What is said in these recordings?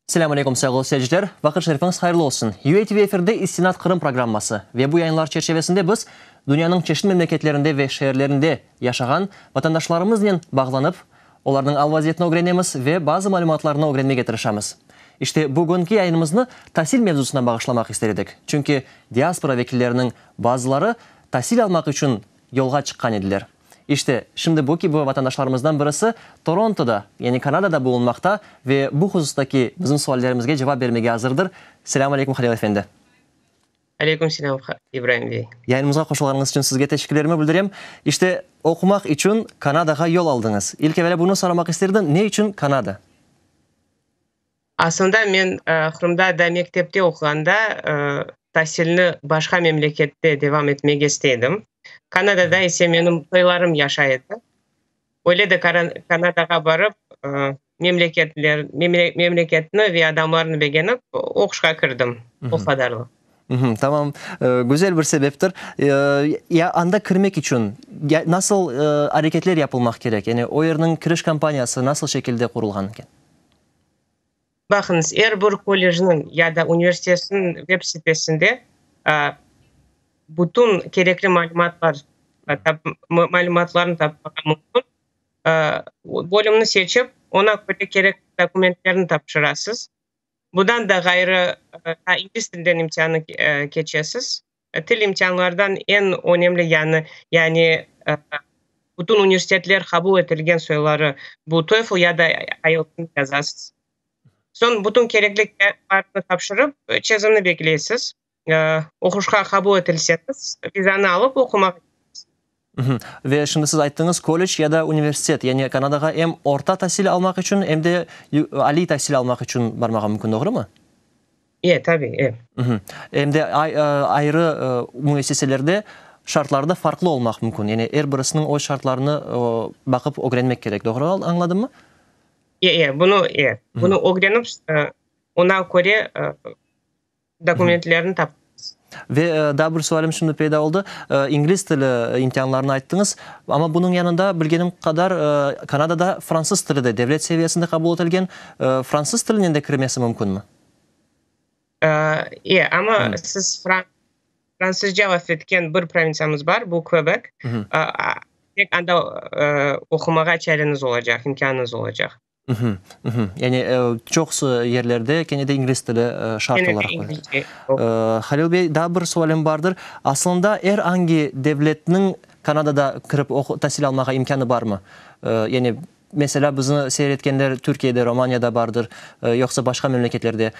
Selâm aleykum, sayğılı seyirciler! Vaqıt şerifiñiz hayırlı olsun! UATV efirde İstinat Qırım programması ve bu yayınlar çerçevesinde biz dünyanıñ çeşit memleketlerinde ve şeerlerinde yaşağan vatandaşlarımıznen bağlanıp, olarnıñ al-vaziyetini ögrenemiz ve bazı malümatlarnı ögrenmege tırışamız. İşte, bugünki yayınımıznı tasil mevzusına bağışlamaq ister edik, çünki diaspora vekilleriniñ bazıları tasil almaq içün yolğa çıqqan ediler. İşte, şimdi bu kibi vatandaşlarımızdan birisi Torontoda, yani Kanadada bulunmaqta ve bu husustaki bizim suallerimizge cevap bermege azırdır. Selâm aleyküm, Halil efendi. Aleyküm selâm, İbraim bey. Yayınımızğa qoşulğanıñız içün sizge teşekkürlerimi bildirem. İşte, oqumaq içün Kanadağa yol aldıñız. İlk evelâ bunı soramaq isterdim, ne içün Kanada? Aslında men Qırımda da mektepte oquğanda tasilni başqa memlekette devam etmege istey edim. Kanadada ise menim soylarım yaşay edi. Öyle de Kanadağa barıp, memleketler, memleketni ve adamlarnı begenip, oquşqa kirdim. O qadarlı. Tamam, güzel bir sebeptir. Ya anda kirmek içün nasıl areketler yapılmaq kerek? Yani o yerniñ kiriş kampaniyası nasıl şekilde qurulğan eken? Baqıñız, er bir kollecniñ ya da universitetniñ web sitesinde bütün kerekli malümatlar, malümatlarnı tapmağa mümkün. Bölümni seçip, oña köre kerekli dokumentlerni tapşırasız. Bundan da ğayrı, ingliz tilinden imtiannı keçesiz. Til imtianlardan eñ önemli yanı, yani bütün universitetler qabul etilgen soyları bu TOEFL ya da IELTS-ni yazasız. Soñ bütün kerekli kâğıtlarnı tapşırıp, çezimni bekleysiz. Oquşqa qabul etilseñiz, vizanı alıp oqumağa ketesiz. Ve şimdi siz ayttıñız, kollec ya da universitet, yani Kanadağa em orta tasil almaq içün, em de aliy tasil almaq içün barmağa mümkün, doğrumı? E, tabi, e. Em de ayrı müessiselerde şartları da farqlı olmaq mümkün. Yani er birisiniñ öz şartlarını baqıp ögrenmek kerek. Doğru añladımmı? E, e, bunı, e, bunı ögrenip, oña köre dokumentlerni tapamız. Ve daa bir sualim şimdi peyda oldı. İngliz tili imtianlarını ayttıñız, amma bunıñ yanında, bilgenim qadar, Kanadada fransız tili de devlet seviyesinde qabul etilgen. Fransız tilinen de kirmesi mümkünmi? E, amma siz fransızca laf etken bir provintsiyamız bar, bu Kvebek. Tek anda oqumağa çareñiz olacaq, imkânıñız olacaq. Yani çoqusı yerlerde kene de ingliz tili şart olaraq qoyuldı. Halil bey, daa bir sualim bardır. Aslında er angi devletniñ Kanadada kirip tasil almağa imkânı barmı? Yani, meselâ, bizni seyir etkenler Türkiyede, Romaniyada bardır, yoqsa başqa memleketlerde.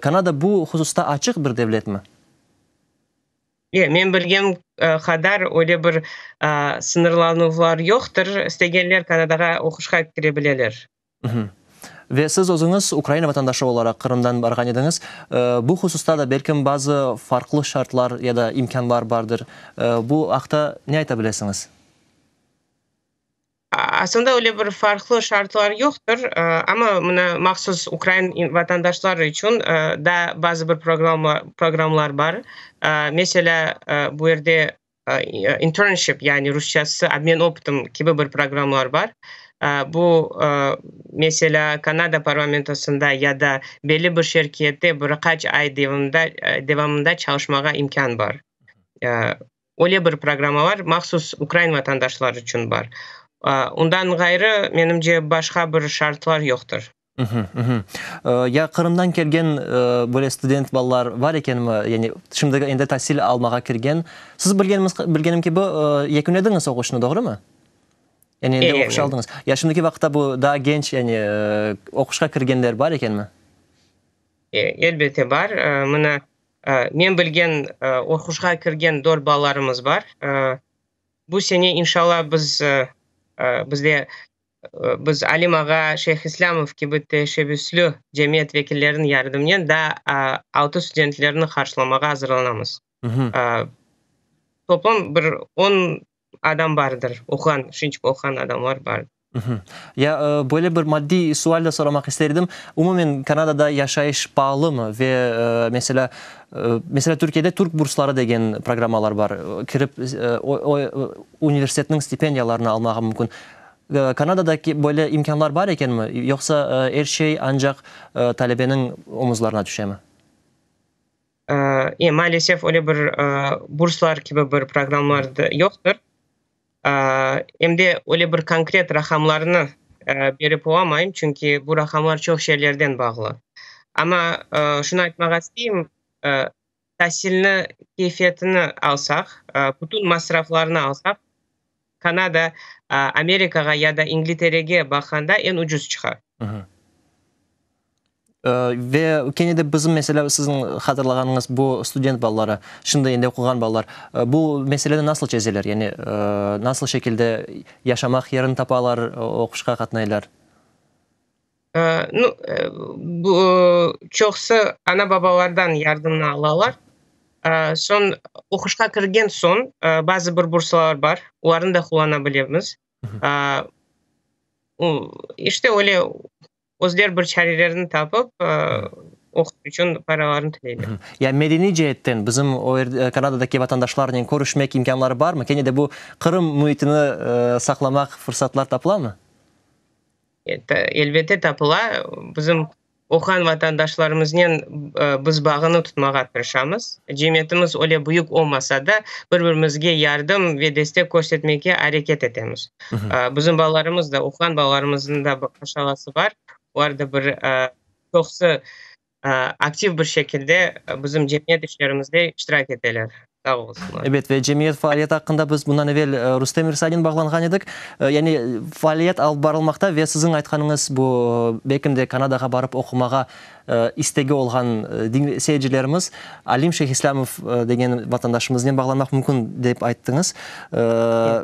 Kanada bu hususta açıq bir devletmi? E, men bilgen qadar öyle bir sıñırlanuvlar yoqtır, istegenler Kanadağa oquşqa kire bileler. Ve siz özüñiz Ukraina vatandaşı olaraq Qırımdan barğan ediñiz. Bu hususta da belkim bazı farqlı şartlar ya da imkânlar bardır. Bu aqta ne ayta bilesiñiz? Aslında öyle bir farqlı şartlar yoqtır, amma mına mahsus ukrain vatandaşları içün daa bazı bir programmalar bar. Meselâ, bu yerde internship, yani rusçası obmen opıtım kibi bir programmalar bar. Bu, meselâ, Kanada parlamentosında ya da belli bir şirkette bir qaç ay devamında çalışmağa imkân bar. Öyle bir programmalar mahsus ukrain vatandaşları içün bar. Ondan ğayrı, menimce, başqa bir şartlar yoqtır. Ya Qırımdan kelgen böyle student balalar bar ekenmi? Yani şimdi endi tasil almağa kirgen. Siz bilgenimiz, bilgenim kibi, yekünlediñiz oquşnı, doğrumı? Yani endi oquş aldıñız. Ya şimdiki vaqıtta bu daa genç, yani oquşqa kirgenler bar ekenmi? Elbette bar. Mına, Men bilgen, oquşqa kirgen dört balalarımız bar. Bu sene, inşalla, biz, bizde, biz Alim ağa Şeyhislâmov kibi teşebbüslü cemiyet vekilleriniñ yardımınen daa altı studentlerni qarşılamağa azırlanamız. Toplam bir on adam bardır, oquğan, şinçik oquğan adamlar bardır. Ya böyle bir maddiy sual da soramaq ister edim. Umumen Kanadada yaşayış paalımı ve, meselâ, meselâ, Türkiyede türk bursları degen programmalar bar, kirip o universitetniñ stipendiyalarını almağa mümkün. Kanadadaki böyle imkânlar bar ekenmi, yoqsa er şey ancaq talebeniñ omuzlarına tüşemi? E, maalesef, öyle bir burslar kibi bir programmalar yoqtır. Em de öyle bir konkret raqamlarnı berip olamayım, çünki bu raqamlar çoq şeylerden bağlı. Amma şunı aytmağa isteyim, tasilni keyfiyetini alsaq, bütün masraflarnı alsaq, Kanada Amerikağa ya da İngilterege baqqanda eñ ucuz çıqa. Ve kene de bizim, meselâ, siziñ hatırlağanıñız bu student balaları, şimdi endi oquğan balalar, bu meseleni nasıl çezeler? Yani nasıl şekilde yaşamaq yerini tapalar, oquşqa qatnaylar? Nu, bu çoqusı ana-babalardan yardımnı alalar. Soñ oquşqa kirgen soñ bazı bir bursalar bar, olarnı da qullana bilemiz. İşte öyle özler bir çarelerini tapıp, oquv içün paralarını töleyler. Ya medeniy ceetten bizim o Kanadadaki vatandaşlarnen körüşmek imkânları barmı? Kene de bu Qırım müitini saqlamaq fırsatlar tapılamı? Elbette tapıla. Bizim oquğan vatandaşlarımıznen biz bağını tutmağa tırışamız. Cemiyetimiz öyle büyük olmasa da, bir-birimizge yardım ve destek körsetmege areket etemiz. Bizim balalarımız da, oquğan balalarımıznıñ da bir aşalası bar. Olar da bir çoqusı aktiv bir şekilde bizim cemiyet işlerimizde iştirak eteler. Sağ olsunlar. Ebet, ve cemiyet faaliyeti aqqında biz bundan evel Rustem İrsanen bağlanğan edik. Yani faaliyet alıp barılmaqta ve siziñ aytqanıñız bu, belkim de Kanadağa barıp oqumağa istegi olğan seyircilerimiz Alim Şeyhislâmov degen vatandaşımıznen bağlanmaq mümkün, dep ayttıñız.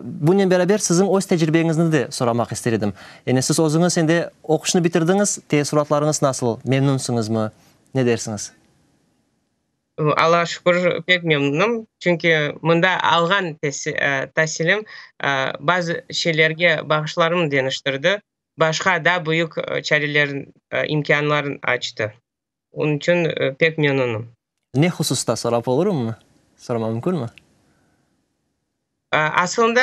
Bunen beraber siziñ öz tecribeñizni de soramaq ister edim. Yani siz özüñiz endi oquşnı bitirdiñiz, teessuratlarıñız nasıl, memnünsıñızmı, ne dersiñiz? Allağa şükür, pek memnunım, çünki mında alğan tasilim bazı şeylerge baqışlarımnı deñiştirdi, başqa daa büyük çareler, imkânlar açtı. Onıñ içün pek memnunım. Ne hususta sorap olurımmı? Sorama mümkünmi? Aslında,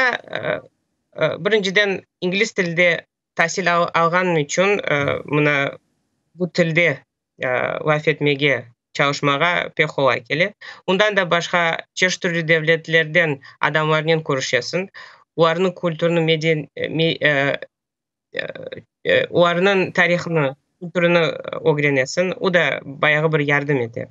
birinciden, ingliz tilde tasil alğanım içün, mına bu tilde laf etmege, çalışmağa pek qolay kele. Ondan da başqa, çeşit türlü devletlerden adamlarnen körüşesiñ, olarnıñ kültürüni, olarnıñ tarihını, kültürüni ögrenesiñ, o da bayağı bir yardım ete.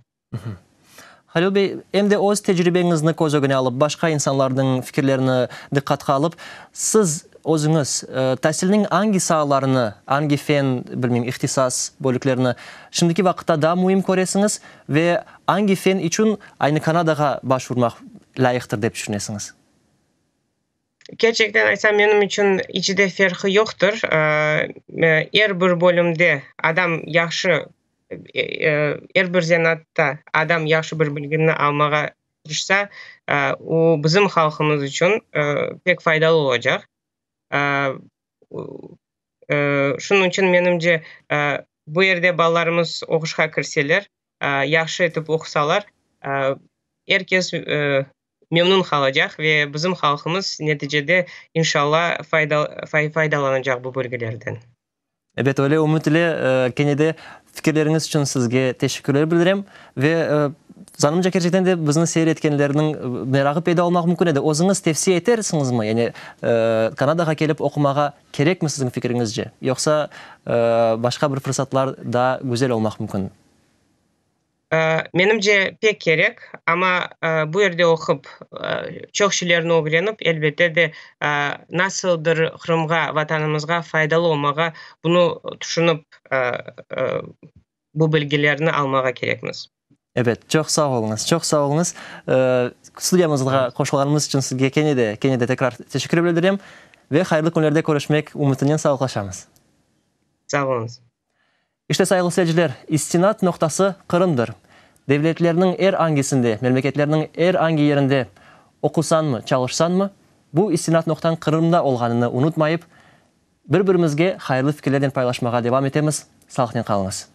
Halil bey, em de öz tecribeñizni köz ögüne alıp, başqa insanlarnıñ fikirlerini diqqatqa alıp, siz özüñiz tasilniñ angi saalarını, angi fen, bilmeyim, ihtisas bölüklerini şimdiki vaqıtta daa müim köresiñiz ve angi fen içün aynı Kanadağa başvurmaq lâyıqtır dep tüşünesiñiz? Kerçekten aytsam, menim içün iç de ferqı yoqtır. Er bir bölümde adam yahşı, er bir zenaatta adam yahşı bir bilgini almağa tırışsa, o bizim halqımız içün pek faydalı olacaq. Şunıñ içün, menimce, bu yerde balalarımız oquşqa kirseler, yahşı etip oqusalar, er kes memnun qalacaq ve bizim halqımız neticede, inşalla, faydalanacaq bu bilgilerden. Ebet, öyle ümüt ile kene de fikirleriñiz içün sizge teşekkürler bildirem ve zanımca, kerçekten de bizni seyir etkenlerniñ merağı peyda olmaq mümkün edi. Özüñiz tevsiye etersiñizmi, yani Kanadağa kelip oqumağa kerekmi siziñ fikiriñizce, yoqsa başqa bir fırsatlar daa güzel olmaq mümkün? Menimce, pek kerek, amma bu yerde oqup, çoq şeylerni ögrenip, elbette de, nasıldır Qırımğa, Vatanımızğa faydalı olmağa, bunı tüşünip, bu bilgilerni almağa kerekmiz. Ebet, çoq sağ oluñız, çoq sağ oluñız. Studiyamızğa qoşulğanıñız içün sizge kene de, kene de tekrar teşekkür bildirem ve hayırlı künlerde körüşmek ümütinen sağlıqlaşamız. Sağ oluñız. İşte, sayğılı seyirciler, istinat noqtası Qırımdır. Devletlerniñ er angisinde, memleketlerniñ er angi yerinde oqusañmı, çalışsañmı, bu istinat noqtañ Qırımda olğanını unutmayıp, bir-birimizge hayırlı fikirlernen paylaşmağa devam etemiz. Sağlıqnen qalıñız.